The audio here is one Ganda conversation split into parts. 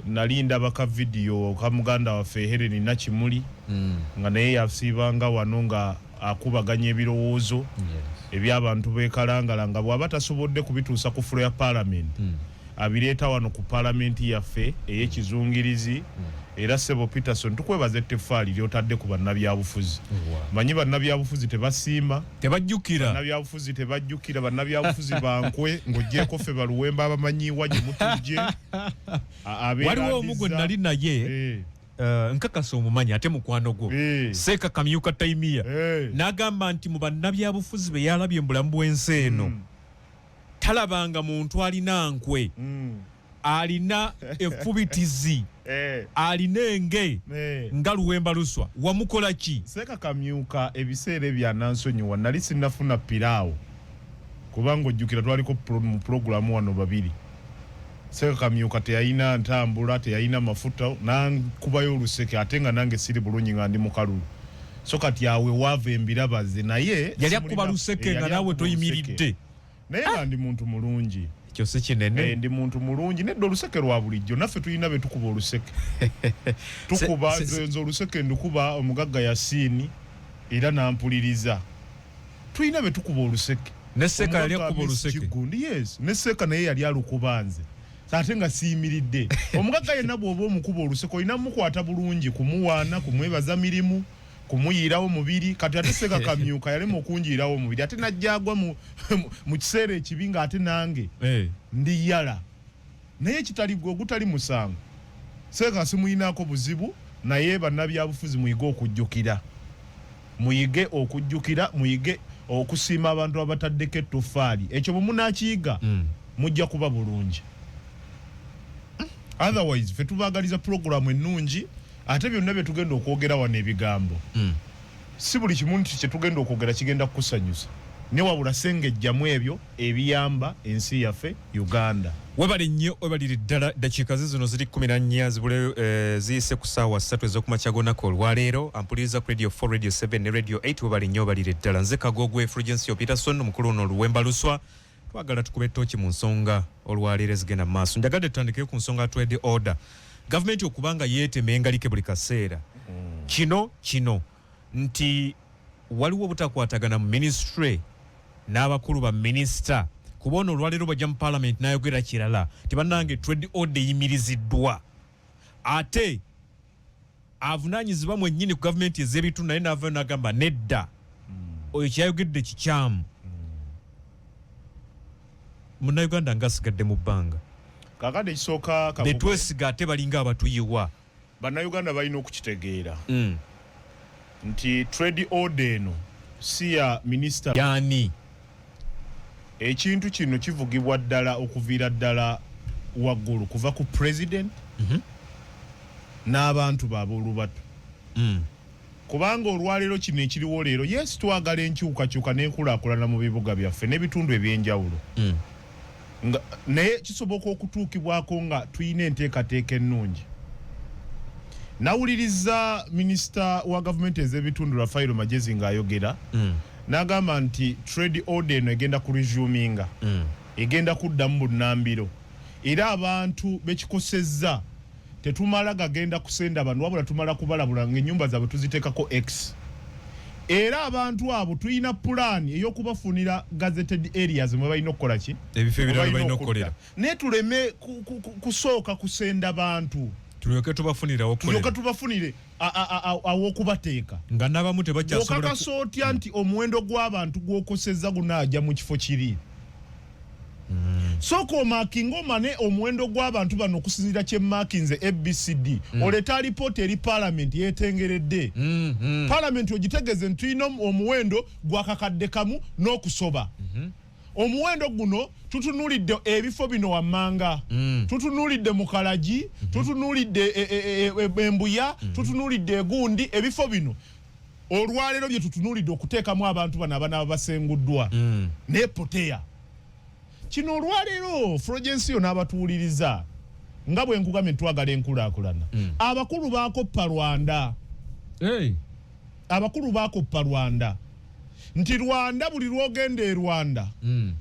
Nali ndaba ka vidiyo ka muganda waffe Helen Nakimuli nga naye yasiibanga wano nga akubaganya ebirowoozo eby'abantu b'e Kalangala, nga bw'aba tasobodde kubituusa ku floor ya Paalamenti, abireeta wano ku Paalamenti yaffe ey'ekizungirizi. Era ssebo Peterson, tukwebaza etteffaali ly'otadde ku bannabyabufuzi. Manyi bannabyabufuzi tebasiima, tebajjukira. Bannabyabufuzi tebajjukira, bannabyabufuzi bankwe, ng'ogyeko ffe baluwemba abamanyiwa gye mutujje. Waliwo omu gwe nali naye, nkakasa omumanyi ate mukwano gwo, Seeka Kamyuka Taimiya, n'agamba nti mu bannabyabufuzi be yalabye mu bulamu bw'ensi eno, talabanga muntu alina nkwe, alina effubitizi, alina enge nga Luwemba Luswa. Wamukola ki? Seeka Kamyuka ebiseera ebyo anansonyiwa, nali sinnafuna piraawo, kubanga ojjukira twaliko mu pulogulaamu wano babiri. Seeka Kamyuka teyalina ntambula, teyalina mafuta, nankubayo oluseke, ate nga nange siri bulungi nga ndi mu kalulu. So kati awe waava embirabaze, naye yali akuba luseke nga yali naawe akuba oluseke. Toyimiridde. Naye nga ndi muntu mulungi. Ekyo si kinene. Ndi muntu mulungi. Nedda, oluseke lwa bulijjo, naffe tulina be tukuba oluseke, tukuba. Nze oluseke ndukuba omugagga Yasiini era nampuliriza. Tulina be tukuba oluseke. Ne Seeka yali Omugagga akuba Miss oluseke. Kiggundu, yes, ne Seeka naye yali alukuba nze ate nga siyimiridde. Omugagga yenna bw'oba omukuba oluseke, olina mukwata bulungi, kumuwaana, kumwebaza mirimu, kumuyiirawo mubiri. Kati ate Seeka Kamyuka yalema okunjiirawo omubiri, ate najja agwa mu kiseera ekibi ng'ate nange ndi yala, naye ekitali gwe ogutali musango. Seeka simuyinaako buzibu, naye bannabyabufuzi muyige okujjukira, muyige okujjukira, muyige okusiima abantu abataddeko ettoffaali. Ekyo bwe munaakiyiga, mujja kuba bulungi. Otherwise ffe tubaagaliza pulogulaamu ennungi. Ate byonna bye tugenda okwogera wano, ebigambo, si buli kimu nti kyetugenda okwogera kigenda kukusanyusa, ne wabula sengejjamu ebyo ebiyamba ensi yaffe Uganda. Webale nnyo, webalire ddala. Dakiika ze zino ziri 14 zibule ziyise ku ssaawa 3 ez'okumakya g'olunaku olwaleero. Ampuliriza ku Radio 4, Radio 7 ne Radio 8, webale nnyo, webalire ddala. Nze Kagogwe Fulgencio Peterson. Omukulu ono Luwemba Luswa, twagala tukube ttooki mu nsonga olwaleero ezigenda mu maaso. Njagadde tutandikeyo ku nsonga trade order, gavumenti okuba nga yeetema engalike buli kaseera. Kino kino nti waliwo obutakwatagana mu ministry n'abakulu ba minisita, kuba ono olwaleero bwajja mu parliament n'ayogera kirala, tebannange trade order eyimiriziddwa, ate avunaanyizibwa mwennyini ku gavumenti ez'ebitundu naye n'avayo n'agamba nedda, oyo kyayogedde kikyamu. Munnayuganda nga asigadde mu bbanga. Kakati ekisooka, Kagogwe, betwesiga ate balinga abatuyiwa. Bannayuganda balina okukitegeera nti trade order eno si ya minisita. Yani? Ekintu kino kivugibwa ddala okuviira ddala waggulu, kuva ku president n'abantu baabwe olubatu, kubanga olwaleero kino ekiriwo leero, yes, twagala enkyukakyuka n'enkulaakulana mu bibuga byaffe n'ebitundu ebyenjawulo, nga naye kisoboka okutuukibwako nga tulina enteekateeka ennungi. Nawuliriza minisita wa gavumenti ez'ebitundu Rafairo Magezi ng'ayogera, n'agamba nti trade order eno egenda ku resuminga, egenda kuddamu bunnambiro, era abantu bekikosezza tetumala gagenda kusenda bano, wabula tumala kubalabula ng'ennyumba zaabwe tuziteekako x, era abantu abo tulina pulaani ey'okubafunira gazetted areas mwe balina okukola ki? Ebifo ebirala mwe balina okudda. okukolera. Naye tuleme kusooka kusenda bantu, tulyoke tubafunirawo. Tulyoke tubafunire aw'okubateeka. Nga n'abamu tebakyasobola. Okakasa otya nti omuwendo gw'abantu gw'okosezza gunaajja mu kifo kiri? Sooka omarkinga, omane omuwendo gw'abantu bano okusinziira kyemmarkinze ABCD, oleeta alipoota eri paalamenti yeetengeredde. Paalamenti ogitegeeze nti tulina omuwendo gwakakadde kamu n'okusoba. Omuwendo guno tutunuulidde ebifo bino wammanga, tutunuulidde mu Kalagi, tutunuulidde Embuya, tutunuulidde egundi, ebifo bino olwaleero bye tutunuulidde okuteekamu abantu bano abanaaba basenguddwa. Naye poteya kino olwaleero, Fulgencio n'abatuwuliriza, nga bwe nkugambye nti twagala enkulaakulana, abakulu baakoppa Rwanda. Hey. Abakulu baakoppa Rwanda, nti Rwanda buli lwogenda e Rwanda,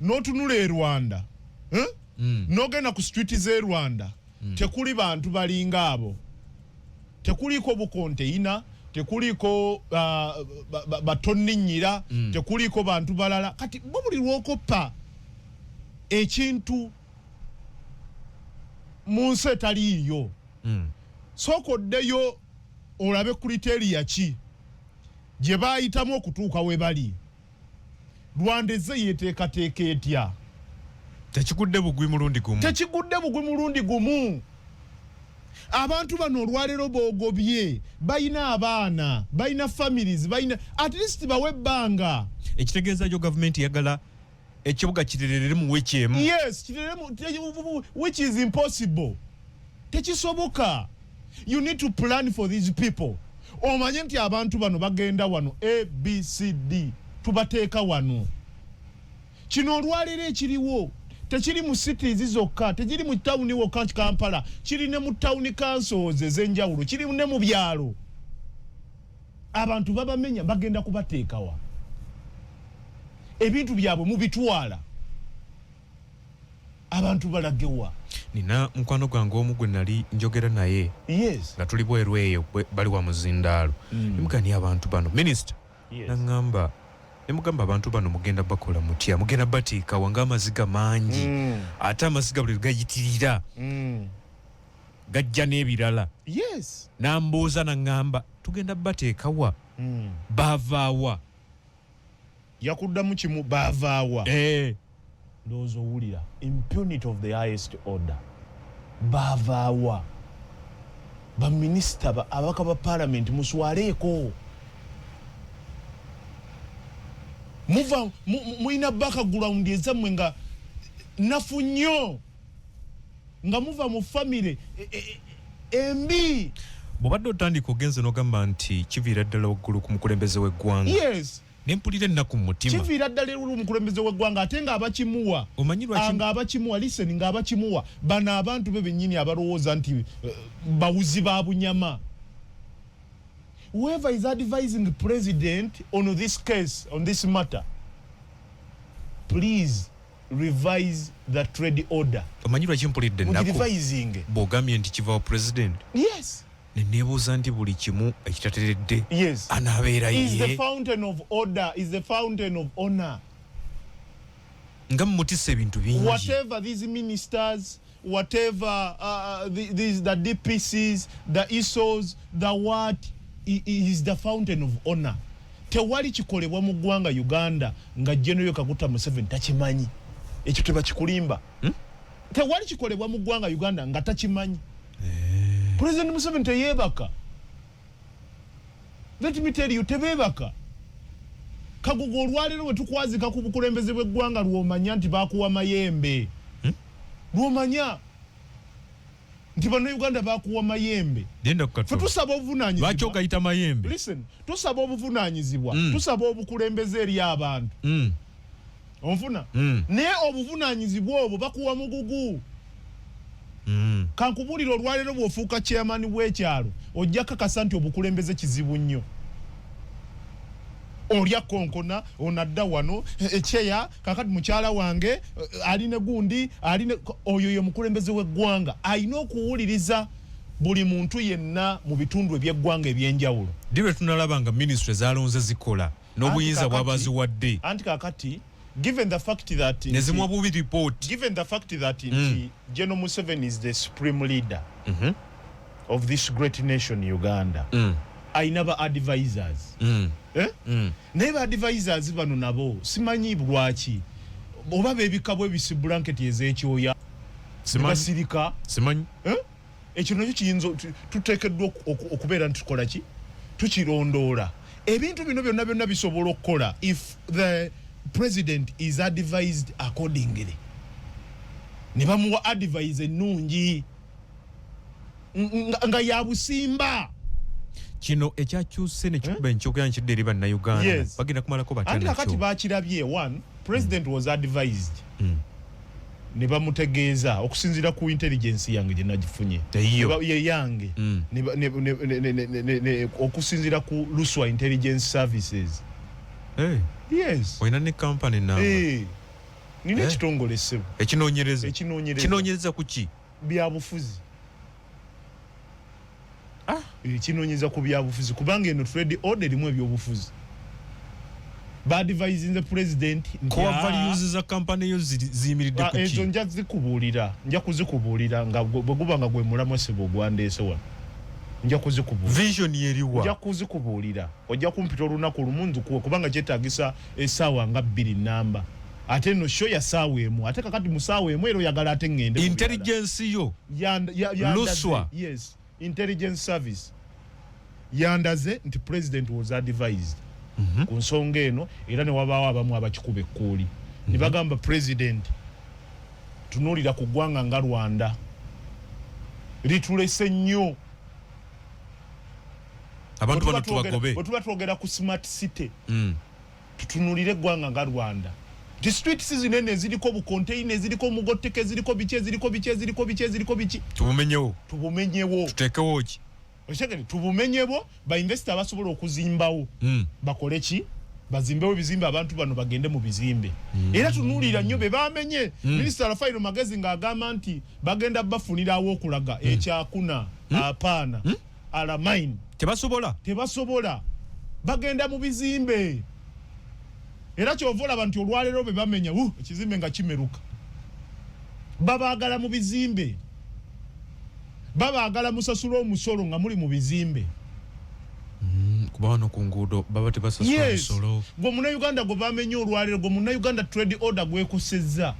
n'otunula e Rwanda, eh? N'ogenda ku street z'e Rwanda. Tekuli bantu balinga abo, tekuliko bukonteyina, tekuliko batonninyira, tekuliko bantu balala. Kati bo buli lwokoppa ekintu mu nsi etaliiyo, sooka oddeyo olabe criteria ki gye baayitamu okutuuka we bali. Rwanda ezze yeteekateeka etya? Tekigudde bugwi mulundi gumu. Tekigudde bugwi mulundi gumu. Abantu bano olwaleero boogobye balina abaana, balina families, balina, at least bawe ebbanga. Ekitegeeza yo gavumenti eyagala ekibuga kirerere mu wiiki emu. Yes, which is impossible, tekisoboka. You need to plan for these people. Omanye nti abantu bano bagenda wano ABCD, tubateeka wano. Kino olwaleero ekiriwo tekiri mu cities zokka, tekiri mu tawuni wokka Kampala, kiri ne mu town councils ez'enjawulo, kiri ne mu byalo. Abantu babamenya, bagenda kubateekawa? Ebintu byabwe mubitwala, abantu balagewa? Nina mukwano gwange omu gwe nali njogera naye nga tuli bweru eyo, bali wa muzindaalo. Nemugani abantu bano, minisita naŋŋamba, nemugamba, abantu bano mugenda bakola mutya? Mugenda bateekawa ng'amaziga mangi? Ate amaziga buli gayitirira gajja n'ebirala. Nambuuza naŋŋamba, tugenda bateekawa? Baavaawa? Yakuddamu kimu, baavaawa? Eh. Ndowooza owulira impunity of the highest order. Baavaawa? Baminisita, ababaka ba parliament, muswaleeko. Muva mulina background ezammwe nga nafu nnyo, nga muva mu famire embi. Bw'obadde otandika ogenze n'ogamba nti kiviira ddala waggulu ku mukulembeze w'eggwanga. Yes. Ne mpulira ennaku mu mutima. Kiviira ddala eri omukulembeze w'eggwanga, ate ng'abakimuwa Omanyi lwaki? Ng'abakimuwa, listen, ng'abakimuwa bano abantu be bennyini abalowooza nti bawuzi ba bunyama. Whoever is advising president on this case, on this matter, please revise the trade order. Omanyi lwaki mpulidde ennaku? Mugirevisinge. Bw'ogambye nti kiva wa president, ne neebuuza nti buli kimu ekitateredde anaabeera Is the ye fountain of order, is the fountain of honor. Nga mumutisa ebintu bingi. Whatever these ministers, whatever these, the DPCs, the ISOs, the what, is the fountain of honor. Tewali kikolebwa mu ggwanga Uganda nga General Kaguta Museveni takimanyi. Ekyo tebakikulimba. Tewali kikolebwa mu ggwanga Uganda nga takimanyi. President Museveni teyeebaka. Let me tell you, tebeebaka. Kagugu, olwaleero bwe tukwazika ku bukulembeze bw'eggwanga, lw'omanya nti bakuwa mayembe, lw'omanya nti bannayuganda bakuwa mayembe. Genda ku Fe katono. tusaba Lwaki obuvunaanyizibwa. ogayita mayembe? Listen, tusaba obuvunaanyizibwa, tusaba obukulembeze eri abantu. Onfuna? Naye obuvunaanyizibwa obwo bakuwa mugugu. Kankubuulira, olwaleero bw'ofuuka chairman w'ekyalo, ojja kakasa nti obukulembeze kizibu nnyo. Olya konkona onadda wano ekyeya, kakati mukyala wange aline gundi aline oyo. Ye mukulembeze w'eggwanga, alina okuwuliriza buli muntu yenna mu bitundu ebyeggwanga ebyenjawulo. Ddi lwe tunalaba nga minisitule zalonze zikola n'obuyinza Anti bwabaziwadde? Anti kakati given the fact that Ne zimuwa bubi ripooti. Given the fact that nti General Museveni is the supreme leader of this great nation Uganda, ayina ba advisors. Eh? Naye ba advisors bano nabo simanyi lwaki oba bebika bwebisi blanket ez'ekyoya, Simanyi. basirika. Simanyi. Eh? Ekyo nakyo kiyinza tuteekeddwa okubeera nti tukola ki, tukirondoola. Ebintu bino byonna byonna bisobola okukola if the president is advised accordingly, ne bamuwa advise ennungi nga ya busimba. Kino ekyakyuse nekikuba enkyogera nkidde eri bannayuganda. Bagenda kumalako batya Anti kakati nakyo? bakirabye, one, president was advised ne bamutegeeza okusinziira ku intelligence yange gye nagifunye. Eyiyo. Ye yange. Ne ba- ne- ne- ne- ne- ne- ne- ne- okusinziira ku Luswa Intelligence Services. Hey, yes. olina ne kampani namba? Eh, nina Eh. ekitongole, ssebo. Ekinoonyereza? Ekinoonyereza. Kinoonyereza ku ki? Byabufuzi. Kinoonyeza ku byabufuzi, kubanga eno trade order erimu ebyobufuzi. Baadvisinze president nti, Core values za company yo ziyimiridde ku ezo ki? Nja zikubuulira, nja kuzikubuulira nga bwe guba nga gwe mulamwa, sebo, ogwandeese wano. Nja kuzikubuulira. Vision Nja yeriwa? kuzikubuulira, ojja kumpita olunaku lumu nzikuwe, kubanga kyetaagisa essaawa nga 2 namba, ate no show ya ssaawa 1. Ate kakati mu ssaawa 1 era oyagala ate ŋŋende mu birala. Intelligence yo Yandaze- Luswa. Yes, intelligence service yandaze nti president was advised ku nsonga eno, era ne wabaawo abamu abakikuba ekkuuli ne bagamba president, tunuulira ku ggwanga nga Rwanda, litulese nnyo. Abantu bano Bwe tuba tubagobe. Bwe tuba twogera ku smart city, tutunulire eggwanga nga Rwanda, nti streets zinene eziriko bukonteina, eziriko omugotteko, eziriko biki, eziriko biki, eziriko biki, eziriko biki. Tubumenyewo. Tubumenyewo. Tuteekewo ki? Okitegere, tubumenyewo, bainvesita abasobola okuzimbawo bakole ki? Bazimbewo ebizimbe, abantu bano bagende mu bizimbe. Era tunuulira nnyo be bamenye. Minisita Rafairo Magezi ng'agamba nti bagenda bafunirawo okulaga ekyakuna apaana alamaini. Tebasobola. Tebasobola, bagenda mu bizimbe. Era kyova olaba nti olwaleero bwe bamenya ekizimbe nga kimeruka, babaagala mu bizimbe, babaagala musasule omusolo nga muli mu bizimbe. Kuba wano ku nguudo baba tebasasula misolo. Gwe Munnayuganda gwe bamenye olwaleero, gwe Munnayuganda trade order gwekosezza,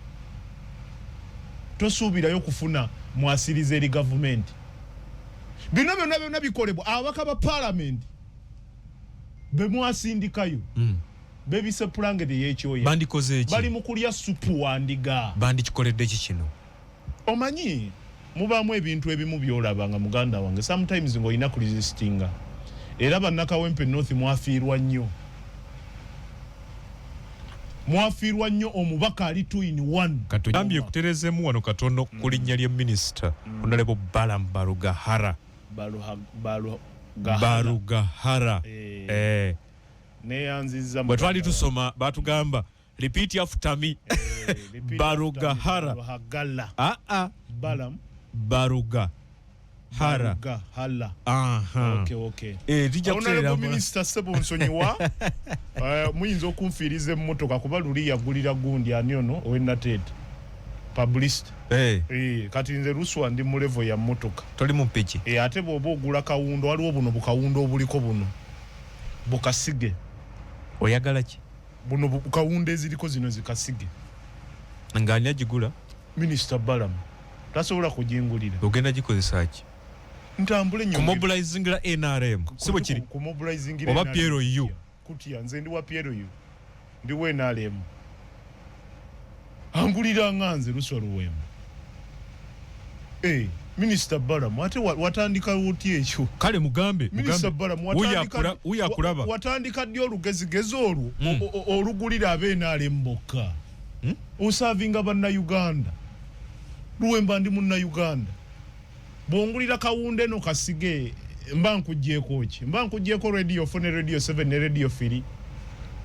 tosuubirayo kufuna mwasiriza eri gavumenti. Bino byonna byonna bikolebwa ababaka ba paalamenti be mwasindikayo. Bebise pulangeti ey'ekyoya. Bandikoze eki? Bali mu kulya supu wa ndiga. Bandikikoledde ki kino? Omanyi mubaamu ebintu ebimu byolaba nga muganda wange, sometimes ng'olina kuresistinga. Era bannakawempe North mwafiirwa nnyo, mwafiirwa nnyo omubaka ali 2 in 1. Katugambye kuterezeemu wano katono ku linnya lya minisita, Honorable Balam Barugahara. Barugahara. Eh. Eh, Neyanziza. Bwe twali tusoma batugamba repeat after me. Barugahara. Barugahara. Aa. Balam. Barugahara. Barugahara. Aha. Okay. Eh, lijja kutereera Honorable mpola. Minister, sebo, nsonyiwa. Muyinza okunfiiriza emmotoka, kuba luli yagulira gundi ani ono owenateete publicity. Eh, Kati nze Luswa ndi mu level ya mmotoka. Toli mu piki. Ate bw'oba ogula kawundo, waliwo buno bukawundo obuliko buno bukasige. Oyagala ki? Buno bukawundo eziriko zino zikasige. Ng'ani agigula? Minisita Balamu tasobola kugingulira. Ogenda gikozesa ki? Ntambule nnyo. Kumobilizingira NRM, si bwe kiri? Kumobilizingira Oba NRM. PLU. Kutya, nze ndi wa PLU, ndi wa NRM. Angulira nga nze Luswa Luwemba. Minisita Balamu, ate watandika otya ekyo? Kale mugambe. Minisita Mugambe. Balamu, Wuyo wuyo akulaba. watandika ddi olugezigezi olwo olugulira ab'NRM bokka? Oservinga bannayuganda. Luwemba, ndi munnayuganda. Bwongulira kawunde eno kasige, mba nkugjeeko ki? Mba nkugjeeko Radio 4 ne Radio 7 ne Radio 3,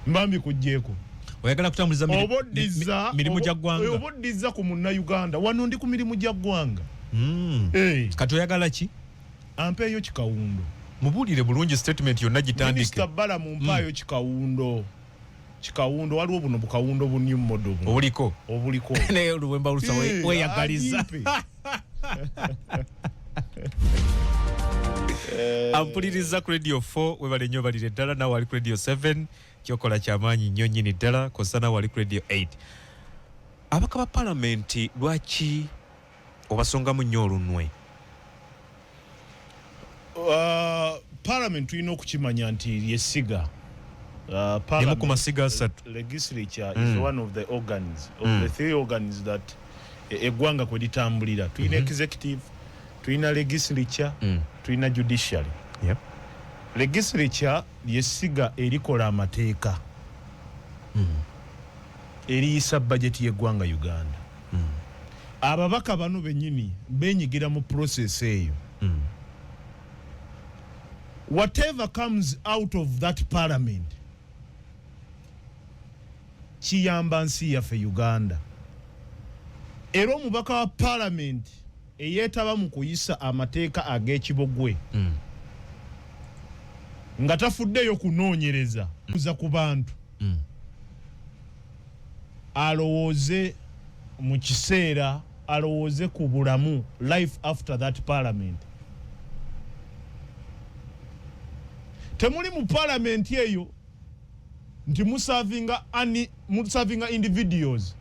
mba mbikugjeeko? Oyagala kutambuliza Oba oddiza mirimu gya ggwanga. Oba oddiza ku munnayuganda. Wano ndi ku mirimu gya ggwanga. Kati oyagala ki? Ampeeyo kikawundo. Mubuulire bulungi, statement yonna gitandike. Minisita Balamu, mpaayo kikawundo, kikawundo. Waliwo buno bukawundo bu new model buno. Obuliko. Obuliko. Naye Oluwemba Lusa weyagaliza. Agimpe. Ampuliriza ku Radio 4, webale nnyo, balire ddala. Nawe ali ku Radio 7, kyokola kyamaanyi nnyo nnyini ddala, kosa nawe ali ku Radio 8. Abaka ba palamenti lwaki obasongamu nnyo olunwe? Parliament tulina okukimanya nti lyessiga. Limu ku masiga asatu. Legislature is one of the organs of the three organs that eggwanga kwe litambulira. Tulina executive, tulina legislature, tulina judiciary. Legislature lyessiga erikola amateeka, eriyisa bajeti y'eggwanga Uganda. Ababaka bano bennyini benyigira mu process eyo. Whatever comes out of that parliament kiyamba nsi yaffe Uganda. Era omubaka wa parliament eyeetaba mu kuyisa amateeka ag'ekibogwe Nga tafuddeyo kunoonyereza kuza ku bantu, alowooze mu kiseera, alowooze ku bulamu, life after that parliament. Temuli mu parliament eyo nti muservinga ani, muservinga individuals.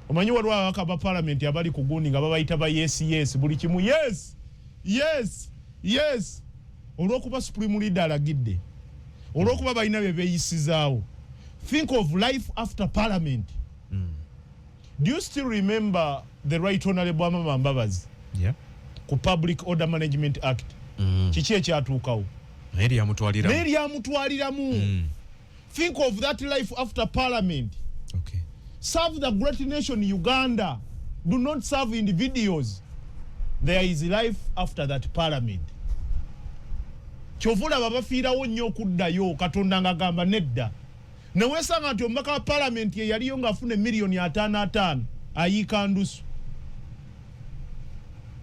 Omanyi waliwo ababaka ba parliament abali ku gundi nga babayita ba yes yes, buli kimu yes yes yes, olw'okuba supreme leader alagidde, olw'okuba balina bye beeyisizaawo. Think of life after parliament. Do you still remember the Right Honorable Amama Mbabazi ku Public Order Management Act? Kiki ekyatuukawo? Naye lyamutwaliramu. Naye lyamutwaliramu. Think of that life after parliament. Serve the great nation Uganda, do not serve individuals. There is life after that parliament. Kyova olaba bafiirawo nnyo okuddayo. Katonda ng'agamba nedda, neweesanga nti omubaka wa palamenti eyaliyo ng'afuna emiliyoni 55 ayiika ndusu,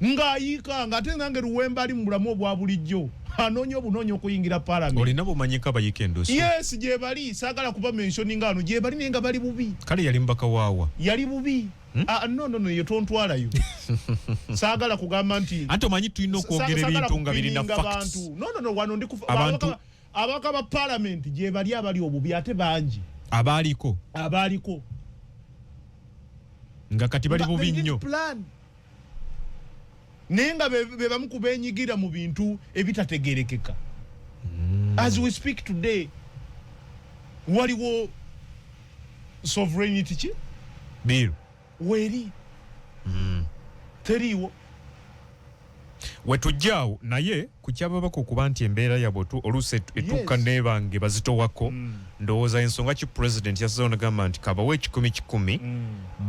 ng'ayiika ng'ate nange Luwemba ali mu bulamu obwa bulijjo anoonya obunoonya okuyingira palamenti. Olina bumanyiko abayiika endusu? Yes, gye bali, saagala kuba mentioninga wano, gye bali naye nga bali bubi. Kale yali mubaka waawa? Yali bubi. Ah, no no no, yo tontwalayo, saagala kugamba nti Anti omanyi tulina okwogera saagala ebintu nga birina kupininga facts. bantu. No no no, wano ndi ababaka ba palamenti gye bali abali obubi ate bangi. Abaaliko. Abaaliko. Nga kati bali bubi They didn't nnyo. plan. Naye nga be bamu ku beenyigira mu bintu ebitategerekeka. As we speak today, waliwo sovereignty ki Bill weeri teriiwo. Wetujjaawo naye ku kyababaka okuba nti embeera yaabwe oluusi etuuka nebange bazitowako, ndowooza ensonga ki president yasazeewo nagamba nti kabawe 100 100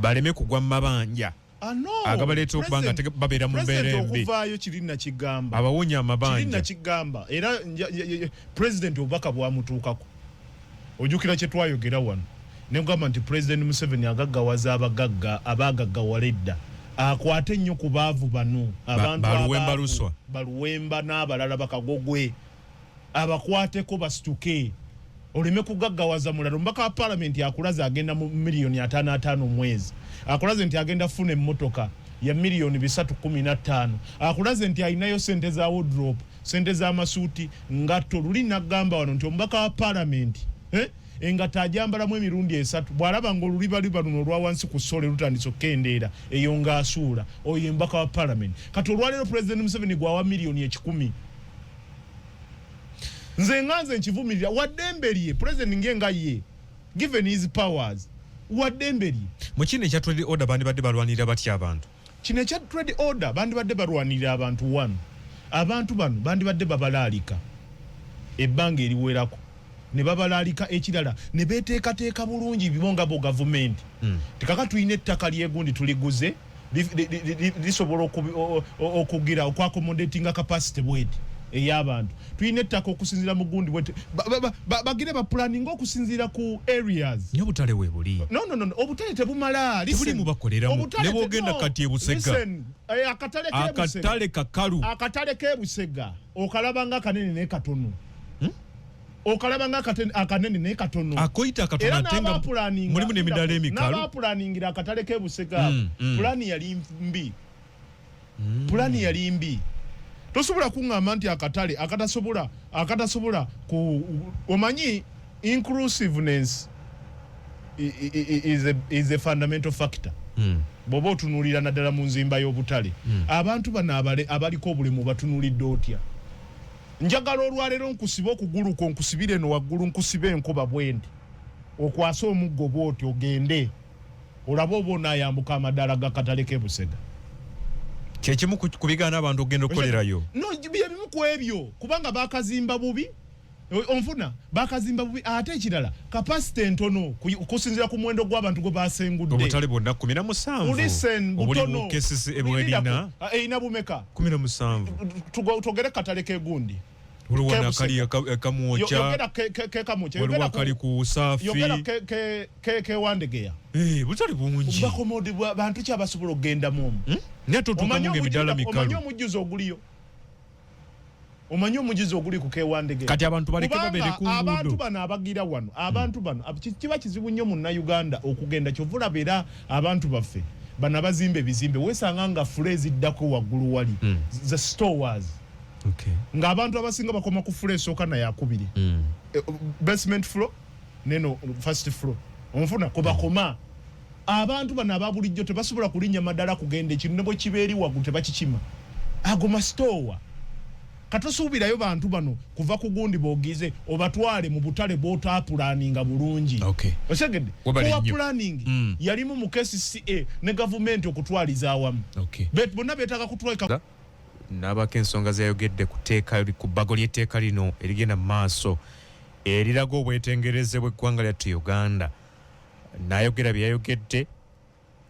baleme kugwa mu mabanja Ah, no. agabaleeta okuba nga babeera mu mbeera President embi. okuvaayo kiri nakigamba. Abawonya Kiri amabanja. nakigamba era president obubaka bwamutuukako. Ojjukira kye twayogera wano negamba nti President Museveni agaggawaza abagagga abagaggawala edda, akwate ennyo ku baavu bano, abantu Baluwemba abaavu, Luswa. Baluwemba n'abalala bakagogwe, abakwateko basituke, oleme kugaggawaza mulala. Omubaka wa palamenti akulaze agenda mu miliyoni 55 omwezi, akulaze nti agenda kufuna emmotoka ya miliyoni 315, akulaze nti alinayo sente za wardrobe, sente z'amasuuti, ngatto. Luli nagamba wano nti omubaka wa palamenti, engatto ajambalamu emirundi esatu, bw'alaba ng'olulibaliba luno olwa wansi ku ssole lutandise okukendeera, eyo ng'asuula. Oyo ye mubaka wa palamenti. Kati olwaleero President Museveni gwawa miliyoni 100. Nze nga nze nkivumirira. Waddembe lye president nge nga ye, given his powers, waddembe lye. Mu kino ekya trade order bandibadde balwanirira batya abantu? Kino ekya trade order bandibadde balwanirira abantu wano. Abantu bano bandibadde babalaalika ebbanga eriwerako ne babalaalika. Ekirala ne beteekateeka bulungi bibo nga bo gavumenti tikaka tulina ettaka lyegundi tuliguze, lisobola okugira okwaccommodatinga capacity bweti ey'abantu. Tulina ettaka okusinziira mu gundi bweti, bagire bapulaninga okusinziira ku areas. Naye obutale we buli. No no no, obutale tebumala. Listen. Tebuli mubakoleramu. Obutale Ne bw'ogenda no. kati e Busega. Listen. Akatale k'e Busega. Akatale kakalu. Akatale k'e Busega okalaba nga akanene naye katono. Okalaba nga akanene naye katono. Akoyita akatono Era ate nga n'abapulaninga mulimu n'emidaala emikalu. N'abapulaningira akatale k'e Busega, pulani yali mbi. Pulani yali mbi. Tosobola kuŋŋamba nti akatale akatasobola ku, omanyi inclusiveness is a fundamental factor. Bw'oba otunuulira naddala mu nzimba y'obutale, abantu bano abaliko obulemu batunuulidde otya? Njagala olwaleero nkusibe okugulu kwo, nkusibire eno waggulu, nkusibe enkoba bwendi, okwase omuggo bw'oti, ogende olabe oba onaayambuka amadaala g'akatale k'e Busega. Kyekimu ku bigaana abantu okugenda okukolerayo. No, bye bimu ku ebyo, kubanga bakazimba bubi. Onfuna bakazimba bubi, ate ekirala capacity entono okusinziira ku muwendo gw'abantu gwe basengudde. Obutale bwonna 17 Listen, obuli butono. mu KCC ebwerina. Erina bumeka? 17. Twogere katale k'egundi. Waliwo Kebusega. nakali akamwokya. Yogera kekamwokya. Waliwo akali ku Saafi. Yogera kewandegeya. Butale bungi. Bakomodi bantu ki abasobola okugendamu omwo? Naye ate otuukamu Omanyi ng'emidaala omanyi mikalu. omujjuzo oguliyo. Omanyi omujizi oguli ku kewandege. Kati abantu baleke babeere ku nguudo. Abantu bano abagira wano, abantu bano kiba kizibu nnyo munnayuganda okugenda. Kyova olaba era abantu baffe bano abazimba ebizimbe, weesanga nga floor eziddako waggulu wali the stores, ng'abantu abasinga bakoma ku floor esooka nayakubiri, basement floor neno first floor, onfuna kubakoma. Abantu bano aba bulijjo tebasobola kulinnya madala kugenda ekintu ne bwe kiba eri waggulu tebakikima. Ago masitoowa. Katosuubirayo bantu bano kuva ku gundi boogize obatwale mu butale bw'otaapulaninga bulungi. Osegedde? Webale Poor nnyo. planning yalimu mu KCCA ne gavumenti okutwaliza awamu. Bonna beetaaga kutweka. N'abaako ensonga zeyayogedde ku tteeka, ku bbago ly'etteeka lino erigenda mu maaso eriraga obwetengereze bw'eggwanga lyattu Uganda. N'ayogera bye yayogedde,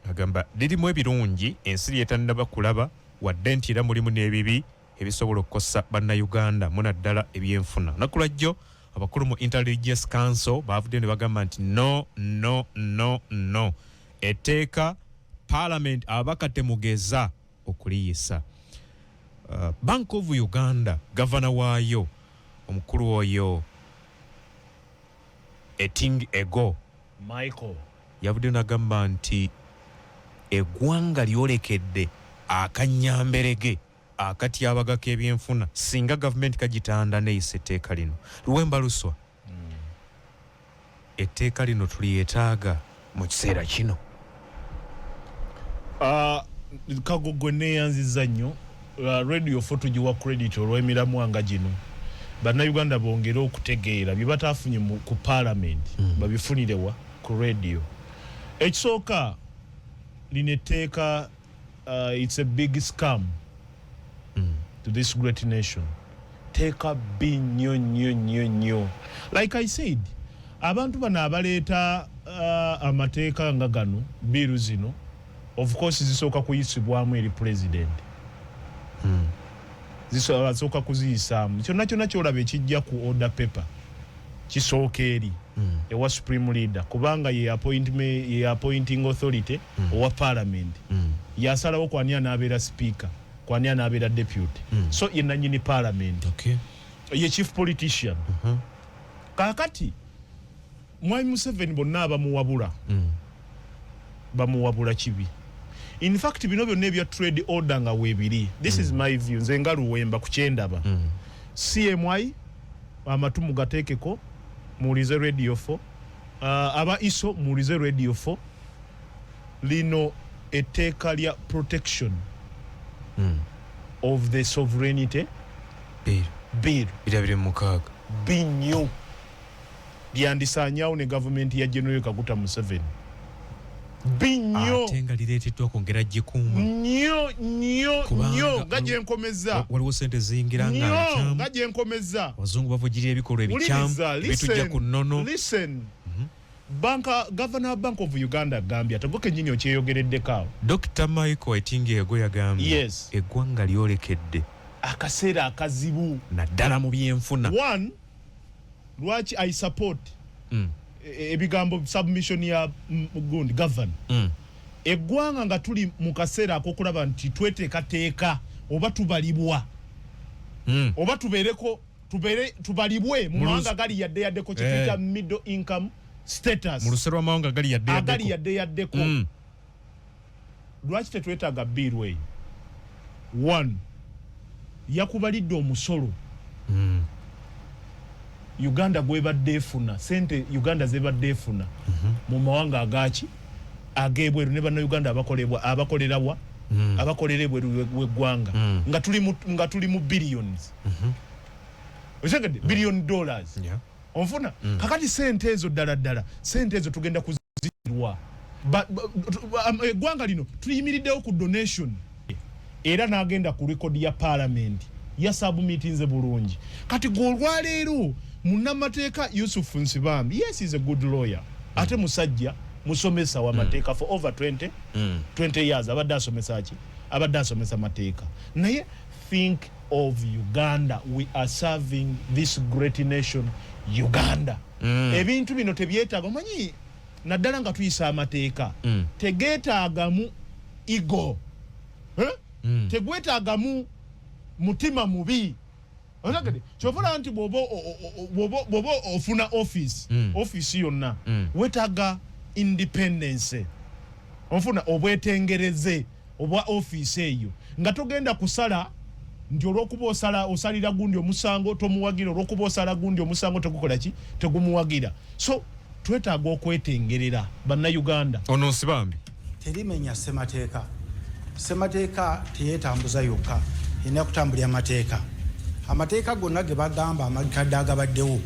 agamba lirimu ebirungi ensi lyetannaba kulaba, wadde nti era mulimu n'ebibi ebisobola okukosa bannayuganda, mu naddala ebyenfuna. Olunaku lwajjo abakulu mu Interreligious Council baavuddeyo ne bagamba nti no, no, no, no, etteeka Parliament ababaka temugeza okuliyisa. Bank of Uganda, gavana waayo omukulu oyo Ochieng Ego Michael yavuddeyo n'agamba nti eggwanga lyolekedde akanyamberege akatyabaga k'ebyenfuna singa gavumenti kagitanda neeyisa etteeka lino. Luwemba Luswa, etteeka lino tulyetaaga mu kiseera kino? Kagogwe, neeyanziza nnyo. Radio 4 tugiwa credit olw'emiramwa nga gino. Bannayuganda bongere okutegeera bye bataafunye ku parliament, babifunirewa ku radio. Ekisooka, lino etteeka, it's a big scam to this great nation. Teeka bbi nnyo nnyo nnyo nnyo. Like I said, abantu bano abaleeta amateeka nga gano, bill zino of course zisooka kuyisibwamu eri president. Asooka kuziyisaamu. Kyonna kyonna kyolaba ekijja ku order paper kisooka eri ewa supreme leader, kubanga ye appointment, ye appointing authority owa parliament. Yasalawo kwani anaabeera speaker, kwani anaabeera deputy. So ye nanyini parliament, ye chief politician. Kaakati Mwami Museveni bonna abamuwabula bamuwabula kibi. In fact, bino byonna ebya trade order nga weebiri, this is my view, nze nga Luwemba ku kyendaba, CMI amatu mugateekeko, muwulize Radio 4, aba ISO muwulize Radio 4. Lino etteeka lya Protection of the Sovereignty Bill. Bill. 2026. Binnyo lyandisaanyaawo ne gavumenti ya General Kaguta Museveni. Binnyo. Ate nga lireeteddwa kwongera gikuuma. Nnyo nnyo. Kubanga nnyo nga gyenkomeza. Waliwo sente ziyingira nga nnyo nkyamu. Nga gyenkomeza. Abazungu bavugirira ebikolwa ebikyamu Wuliriza, bitujja ku nnono. Listen, banka, governor wa Bank of Uganda agambye ate gwe kennyini okyeyogereddeko awo. Dr Michael Ochieng Ego yagambye eggwanga lyolekedde akaseera akazibu naddala mu byenfuna. One, lwaki I support ebigambo submission ya gundi governor. Eggwanga nga tuli mu kaseera ak'okulaba nti tweteekateeka oba tubalibwa oba tubeereko, tubeere tubalibwe mu Mu mawanga gali yadde yaddeko, kyetuyita middle income status. Mu luse lw'amawanga gali yadde agali yaddeko. Yadde yaddeko. Lwaki tetwetaaga bill eyo? One, yakubalidde omusolo Uganda gwebadde efuna, sente Uganda zebadde efuna mu mawanga agaki ag'ebweru ne Bannayuganda abakolebwa, abakolerawa, abakolera ebweru w'eggwanga, nga tuli mu billions, otegedde, billion dollars. Onfuna? Kakati sente ezo, ddala ddala sente ezo tugenda kuzirwa. Eggwanga lino tuliyimiriddewo ku donation. Era n'agenda ku record ya parliament, yasubmitinze bulungi. Kati gwe olwaleero munnamateeka Yusuf Nsibambi, yes, is a good lawyer, ate musajja musomesa w'amateeka for over 20 20 years abadde asomesa ki, abadde asomesa mateeka. Naye think of Uganda. We are serving this great nation Uganda. Ebintu bino tebyetaaga, omanyi, naddala nga tuyisa amateeka, tegeetaagamu ego, eh? Tegwetaagamu mutima mubi. Otegedde? Kyova olaba nti bw'oba ofuna office, office yonna wetaaga independence, onfuna obwetengereze obwa office eyo, nga togenda kusala nti olwokuba osala osalira gundi omusango tomuwagira, olwokuba osala gundi omusango tegukola ki, tegumuwagira. So twetaaga okwetengerera, Bannayuganda. Ono Nsibambi. Terimenya ssemateeka. Ssemateeka teyeetambuza yokka, erina kutambulira mateeka. Amateeka gonna ge bagamba amakadde agabaddewo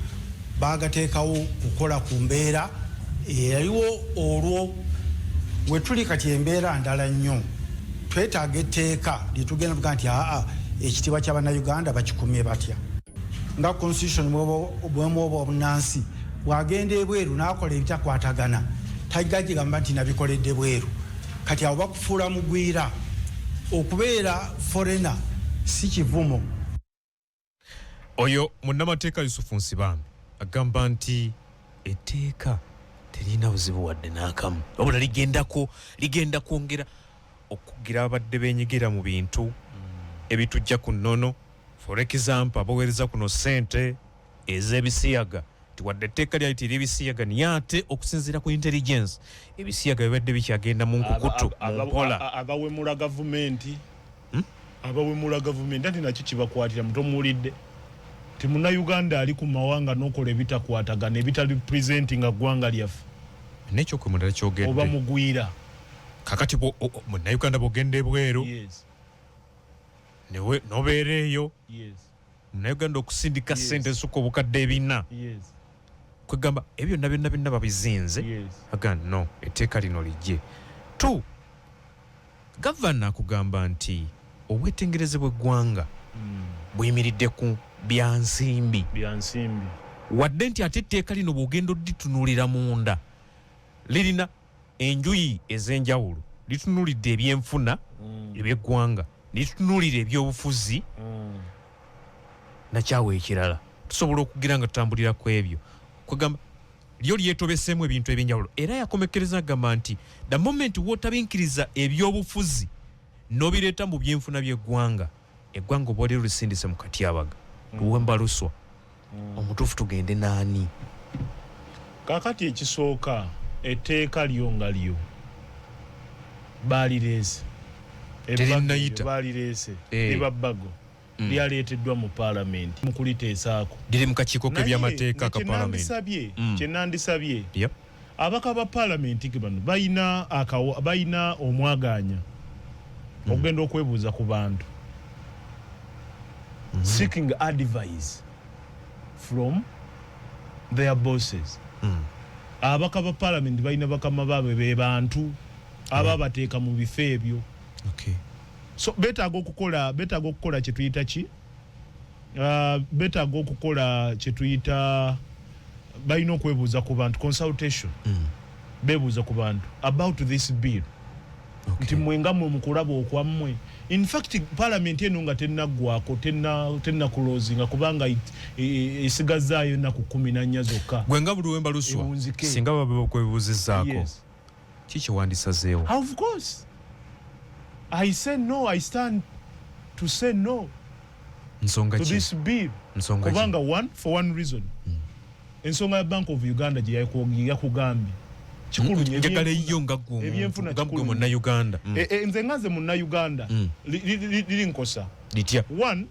bagateekawo kukola ku mbeera eyaliwo. Olwo we tuli kati embeera ndala nnyo. Twetaaga etteeka lyetugenda tugaa nti aa, ekitiibwa ky'Abannayuganda bakikumye batya, nga constitution bwemu oba obunansi bwagenda ebweru n'akola ebitakwatagana, tajagigamba nti nabikoledde bweru. Kati abo bakufuula mugwira. Okubeera foreigner si kivumo. Oyo munnamateeka Yusufu Nsibambi agamba nti etteeka terina buzibu wadde n'akamu, wabula ligendako ligenda kwongera okugira abadde benyigira mu bintu ebitujja ku nnono. For example, abaweereza kuno ssente ez'ebisiyaga, nti wadde etteeka lyali teryebisiyaga, naye ate okusinziira ku intelligence ebisiyaga bibadde bikyagenda mu nkukutu mu mpola. Abawemula gavumenti, abawemula gavumenti, anti nakyo kibakwatira. Mutomuwulidde ti Munnayuganda ali ku mawanga n'okola ebitakwatagana, ebitali presenting ggwanga lyaffe, Nekyokwemunda oba kyogedde. Mugwira. Kakati Munnayuganda bwogenda ebweru nobeera eyo, Munnayuganda okusindika ssente ezisukka 400,000, kwegamba ebyo byonna byonna byonna babizinze. Aga no etteeka lino lijje tu gavana akugamba nti obwetengereze bw'eggwanga buyimiridde ku byansimbi. Byansimbi. Wadde nti ate etteeka lino bw'ogenda oditunuulira munda lirina enjuyi ez'enjawulo, litunuulidde ebyenfuna ebyeggwanga, litunuulira ebyobufuzi nakyawa ekirala, tusobola okugira nga tutambulira ku ebyo. Kwegamba lyo lyetobeseemu ebintu ebyenjawulo, era yakomekkereza agamba nti the moment wootabinkiriza ebyobufuzi n'obireeta mu byenfuna by'eggwanga, eggwanga oba oliro lisindise mu katyabaga. Luwemba Luswa omutuufu, tugende naani? Kakati ekisooka, etteeka lyo nga lyo baalireese. Terinnayita. Baalireese. Eh. Liba bbago lyaleeteddwa mu paalamenti mu kuliteesaako. Liri mu kakiiko k'ebyamateeka Naye ka paalamenti. kyenandisabye, kyenandisabye, abaka ba paalamenti ge bano balina balina omwaganya okugenda okwebuuza ku bantu, seeking advice from their bosses. Abaka ba paalamenti balina bakama baabwe, be bantu ababateeka mu bifo ebyo. So betaaga okukola kyetuyita ki, betaaga okukola kyetuyita, balina okwebuuza ku bantu, consultation. Beebuuza ku bantu about this bill, nti mwe nga mwe mukulaba okwammwe. In fact, parliament eno nga tennaggwako, tennakulozinga, kubanga esigazaayo ennaku 14 zokka. Gwe nga Luwemba Luswa, Ewunzike. singa baba bakwebuuzizaako, ki kyewandisazeewo? Of course I say no. I stand to say no Nsonga to ki? this bill. Nsonga ki? Kubanga one, for one reason, ensonga ya Bank of Uganda gye yakugambye kikulu nnyo. Njagala Ebyenfuna- eyo nga gwe omuntu, ebyenfuna nga gwe kikulu nnyo. Munnayuganda. E, nze nga nze Munnayuganda, liri nkosa. Litya? One,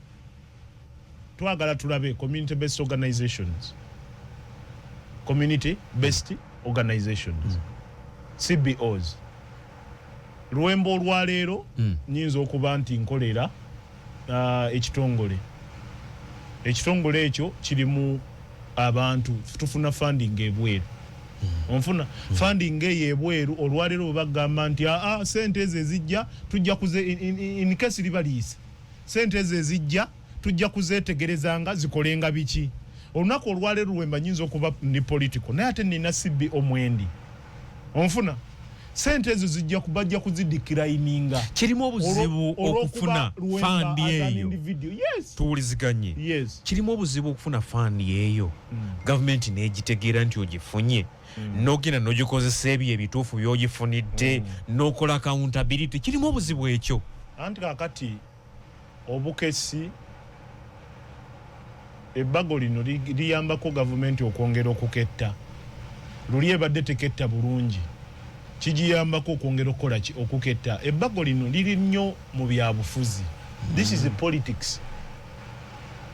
twagala tulabe community based organizations, community based organizations, CBOs. Lwemba olwaleero nyinza okuba nti nkolera ekitongole, ekitongole ekyo kirimu abantu, tufuna funding ebweru. Onfuna funding eyo ebweru. Olwaleero bwe bagamba nti aa, sente ezo ezijja tujja kuze in case liba liyise, sente ezo ezijja tujja kuzeetegerezanga zikolenga biki. Olunaku olwaleero lwemba nyinza okuba ndi political, naye ate nina CBO mwendi, onfuna sente ezo zijja bajja kuzideclininga. Kirimu obuzibu okufuna fund eyo. Yes. Tuwuliziganye. Yes. Kirimu obuzibu okufuna fund eyo, gavumenti n'egitegeera nti ogifunye, n'ogenda n'ogikozesa ebyo ebituufu by'ogifunidde, n'okola accountability. Kirimu obuzibu ekyo. Anti kakati obukesi Ebbago lino liyambako gavumenti okwongera okuketta. Luli ebadde teketta bulungi, kigiyambako okwongera okukola ki? Okuketta. Ebbago lino liri nnyo mu byabufuzi. This is politics.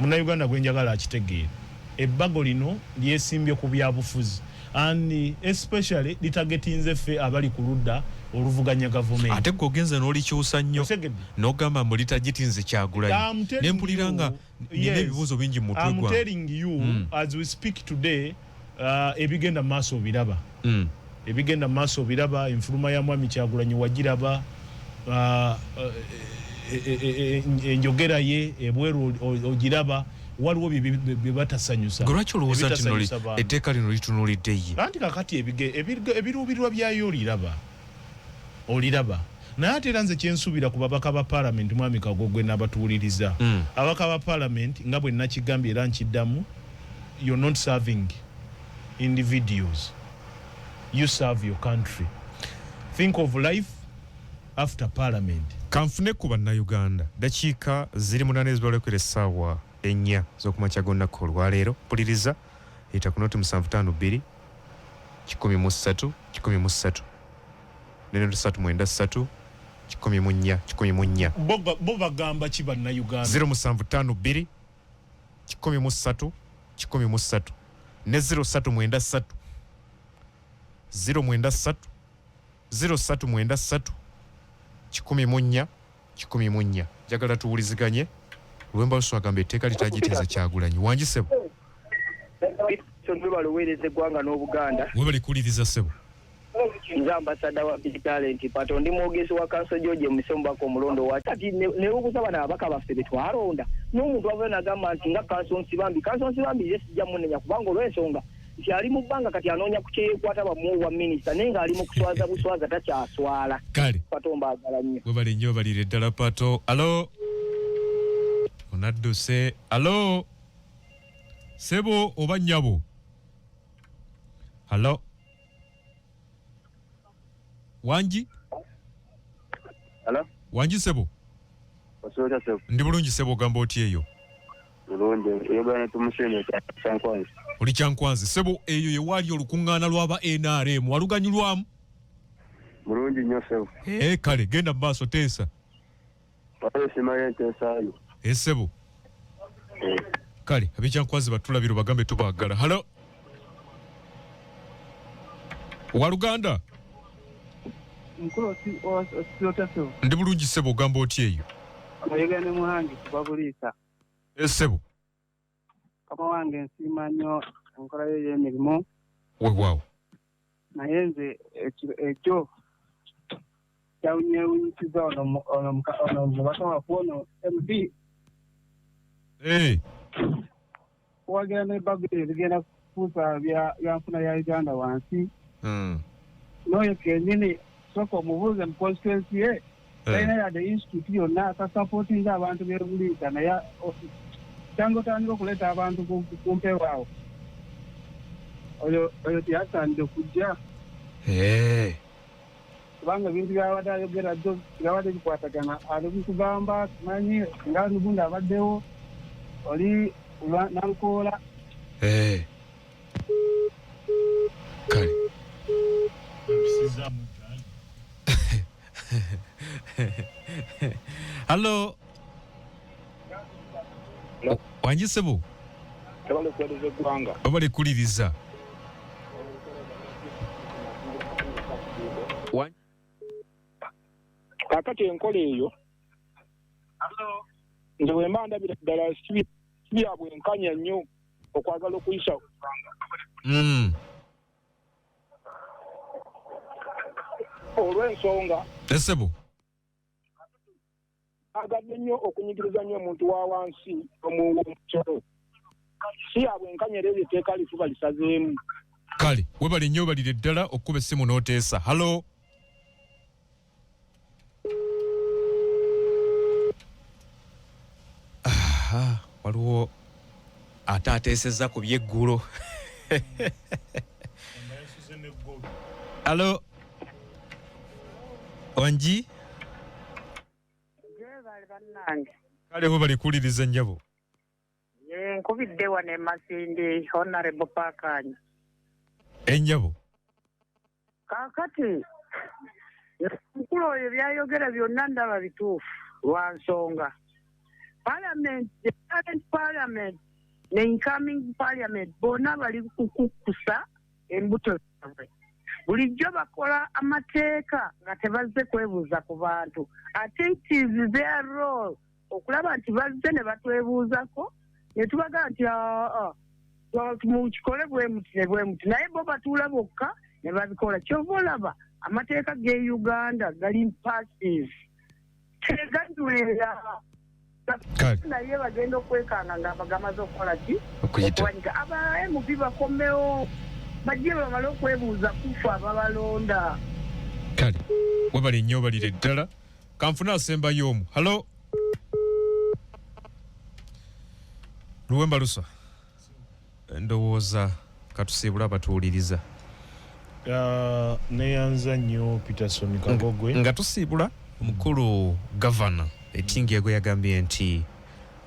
Munnayuganda gwe njagala akitegeere, ebbago lino lyesimbye ku byabufuzi and especially litagetinze ffe abali ku ludda oluvuganya gavumenti. Ate gwe ogenze n'olikyusa nnyo n'ogamba mbu litagitinze Kyagulanyi, ne mpulira nga nina ebibuuzo bingi mu mutwe gwange. Telling you as we speak today, ebigenda mu maaso obiraba. Ebigenda mu maaso obiraba, enfuluma ya Mwami Kyagulanyi wagiraba, enjogera ye ebweru ogiraba, waliwo bye batasanyusa. Gwe lwaki olowooza nti etteeka lino litunuulidde ye? Anti kakati ebiruubirirwa byayo oliraba, oliraba. Naye ate era nze kyensuubira ku babaka ba Paalamenti, Mwami Kagogwe n'abatuwuliriza, ababaka ba Paalamenti, nga bwe nakigambye era nkiddamu, you're not serving individuals, you serve your country. Think of life after parliament. Kanfune ku Bannayuganda. Dakiika ziri 8 ezibalekera essaawa 4 z'okumakya g'olunaku olwaleero. Mpuliriza, eyita ku noti 752 103 103 ne noti 393 104 104. Bo bagamba ki Bannayuganda? 0752 103 103 ne 0393 093 0393 104 104. Njagala tuwuliziganye. Lwemba Luswa agamba etteeka litagiteeza Kyagulanyi. Wangi ssebo. Webale oweereza eggwanga n'Obuganda. Webale kuwuliriza ssebo. Nze ambasada wa Big Talent Pato, ndi mwogezi wa Kanso George Musomba omulondo wa kati nebuuza bano ababaka baffe be twalonda n'omuntu avayo n'agamba nti nga Kanso Nsibambi, Kanso Nsibambi ye sijja munenya kubanga olw'ensonga nti ali mu bbanga kati anoonya ku kyeyeekwata bamuwe obwa minisita, naye ng'ali mu kuswaza buswaza takyaswala. Kale. Pato mbaagala nnyo. Webale nnyo, webalire ddala Pato. Alo, onadduse. Alo, ssebo oba nnyabo? Alo, wangi? Alo? Wangi ssebo? Osobola ssebo? Ndi bulungi ssebo, ogamba otya eyo? Bulungi, oyogera ne Tumusiime Kyankwanzi. Oli Kyankwanzi ssebo, eyo ye waali olukuŋŋaana lw'aba NRM, waluganyulwamu? Bulungi nnyo ssebo. Kale genda mu maaso, teesa. Waliwo esimayo enteesaayo. Ssebo. Kale ab'Ekyankwanzi batulabire bagambe tubaagala. Halo, waluganda? Mukulu otya ssebo? Ndi bulungi ssebo, ogamba otya eyo? Oyogera ne Muhangi kuva Buliisa. Ssebo. Kama wange nsiima nnyo enkola ye ey'emirimu. Weewaawo. Naye nze ekyo kyawunyewunyisiza ono mubaka waffe ono MP. Kuwagira n'ebbago eryo ligenda kufuusa byanfuna ya Uganda wansi. N'oyo kennyini sooka omubuuze mu constituency ye, talina yadde institute yonna akasupportinga abantu b'e Buliisa, naye kyanga otandika okuleeta abantu ku mpewo awo. Oyo teyasaanidde kujja. Kubanga ebintu by'abadde ayogera byo byabadde bikwatagana, ali mu kugamba simanyi nga Lugunda abaddewo oli Nankoola. Kale. Hallo. Wangi ssebo? Webale kuweereza eggwanga. Webale kuwuliriza. Kaakati enkola eyo nze bwe mba ndabira ddala si bya bwenkanya nnyo okwagala okuyisa. Olw'ensonga. Ssebo. Agadde nnyo okunyigiriza nnyo omuntu wa wansi omuwa omusolo. Si ya bwenkanya era eryo etteeka lifuba lisazeemu. Kale, webale nnyo, webalire ddala okukuba essimu n'oteesa. Hallo. Aha, waliwo ate ateesezza ku by'eggulo. Hallo. Wangi? Kale webale kuwuliriza nnyabo. Nkubidde wano e Masindi, Honorable Pakanyi. Ennyabo. Kaakati omukulu oyo byayogera byonna ndaba bituufu lwa nsonga. Parliament, the current parliament ne incoming parliament bonna bali kukukkusa embuto zaabwe. Bulijjo bakola amateeka nga tebazze kwebuuza ku bantu, ate it is their role okulaba nti bazze ne batwebuuzako ne tubagamba nti aa mukikole bwe muti ne bwe muti, naye bo batuula bokka ne babikola. Kyova olaba amateeka g'e Uganda gali passive, teganywera. Kale. Naye bagenda okwekanga nga bagamaze okukola ki? Okuyita. Okuwanyika. Aba MP bakomewo, bajje bamale okwebuuza kufa ababalonda. Kale, webale nnyo, obalire ddala. Kanfune asembayo omu. Halo, Luwemba Lusa, ndowooza katusiibule abatuwuliriza. Neyanza nnyo Peterson Kagogwe. Nga tusiibula, omukulu gavana Etingi yagambye nti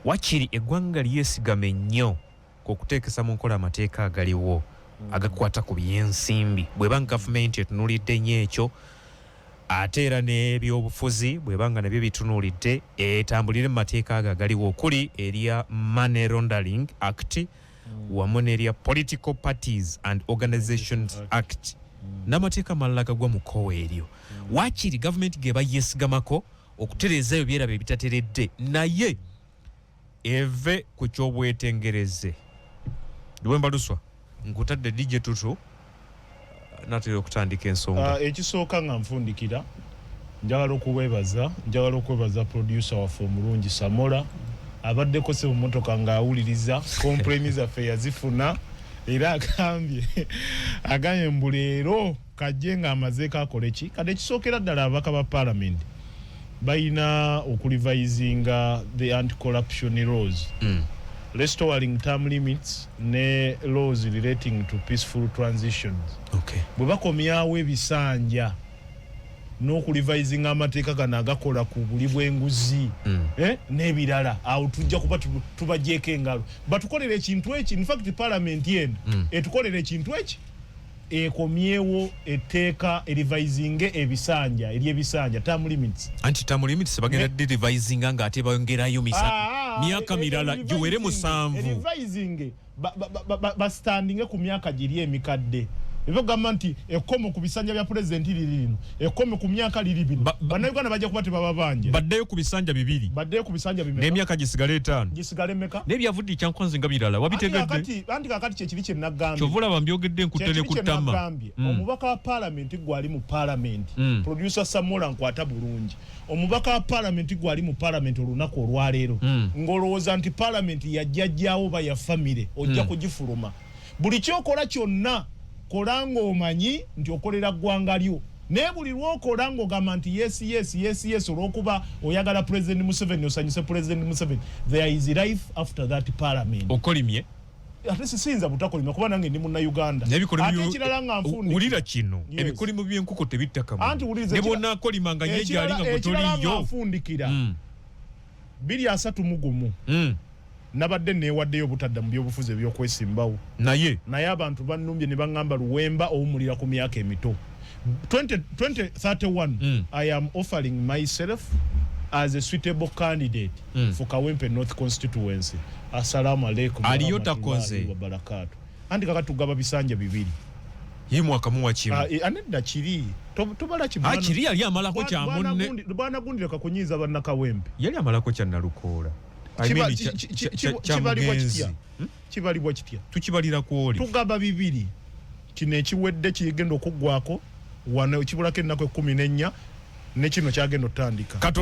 wakiri eggwanga lyesigame nnyo ku kuteekesa mu nkola amateeka agaliwo agakwata ku byensimbi. Bw'eba nga gavumenti etunuulidde nnyo ekyo, ate era n'ebyobufuzi bw'eba nga nabyo bitunuulidde, etambulire mu mateeka ago agaliwo, okuli erya Money Laundering Act wamu n'erya Political Parties and Organizations Act n'amateeka amalala agagwa mu kkowa eryo. Waakiri gavumenti ge bayeesigamako okutereeza ebyo byeraba ebitateredde, naye eve ku kyobwetengereze. Luwemba Luswa, nkutadde DJ Tutu natera okutandika ensonga. Ekisooka nga nfundikira, njagala okwebaza producer waffe omulungi Samola, abaddeko se mu motoka ng'awuliriza complain zaffe, yazifuna era agambye mbu leero kajje ng'amazeeko akole ki. Kati ekisookera ddala, ababaka ba parliament balina okurevisinga the anti-corruption laws, restoring term limits ne laws relating to peaceful transitions. Bwe bakomyawo ebisanja n'okurevisinga amateeka gano agakola ku buli bw'enguzi n'ebirala, awo tujja kuba tubagyeko engalo, batukolera ekintu eki. Infact parliament eno etukolera ekintu eki, ekomyewo etteeka erivisinge ebisanja, eryebisanja, term limits. Anti term limits bagenda direvisinga ng'ate bongerayo Ah, myaka mirala giwere 7. Erivisinge bastandinge ku myaka giri emikadde, ebagamba nti ekkomo ku bisanja bya pulezidenti liri lino, ekkomo ku myaka liri bino. Bannayuganda bajja kuba tebababanja. Baddeyo ku bisanja 2. Baddeyo ku bisanja bimeka? N'emyaka gisigale 5. Gisigale meka? N'ebyavudde Kyankwanzi nga birala wabitegedde. Anti kakati kyekiri kye nagambye. Kyova olaba mbyogedde nkutte ne Kyekiri kye ku ttama. nagambye. Omubaka wa paalamenti gwali mu paalamenti, producer Samola, nkwata bulungi, omubaka wa paalamenti gwali mu paalamenti olunaku olwaleero, ng'olowooza nti paalamenti yajjajjaawo oba ya famire, ojja kugifuluma. Buli kyokola kyonna, kola ng'omanyi nti okolera ggwanga lyo, naye buli lwokola ng'ogamba nti yes, yes, yes, yes, olw'okuba oyagala President Museveni, osanyuse President Museveni, there is life after that parliament. Okolimye. Ate siyinza butakolima kuba nange ndi munnayuganda. N'ebikolimo Ate ekirala nga nfundikira. Wulira kino. Yes. Ebikolimo by'enkoko tebittaka. Anti wuliriza, Ne bw'onaakolima nga ye gyali nga gwe ekirala nga toliyo. nfundikira, 2031 nabadde neewaddeyo obutadda mu byobufuzi ebyokwesimbawo, naye naye abantu bannumbye ne baŋŋamba, "Luwemba, owumulira ku myaka emito." 20 2031 I am offering myself as a suitable candidate for Kawempe North constituency. Assalamu alaikum Aliyo warahmatullahi takoze. wabarakatuh. Anti kaka tugaba bisanja 2. Ye mwakamuwa kimu. Ah, anedda kiri tobala kimu. Ah, kiri yali amalako kya munne. Bwana gundi, leka kunyiiza bannakawempe. Yali amalako kya Nalukoola. I mean, kya Kibalibwa Mugenzi. kitya? Kibalibwa kitya? Tukibalira kwoli. Tugaba 2, kino ekiwedde kigenda okuggwako wano kibulako ennaku 14, ne kino kyagenda otandika. Katonda.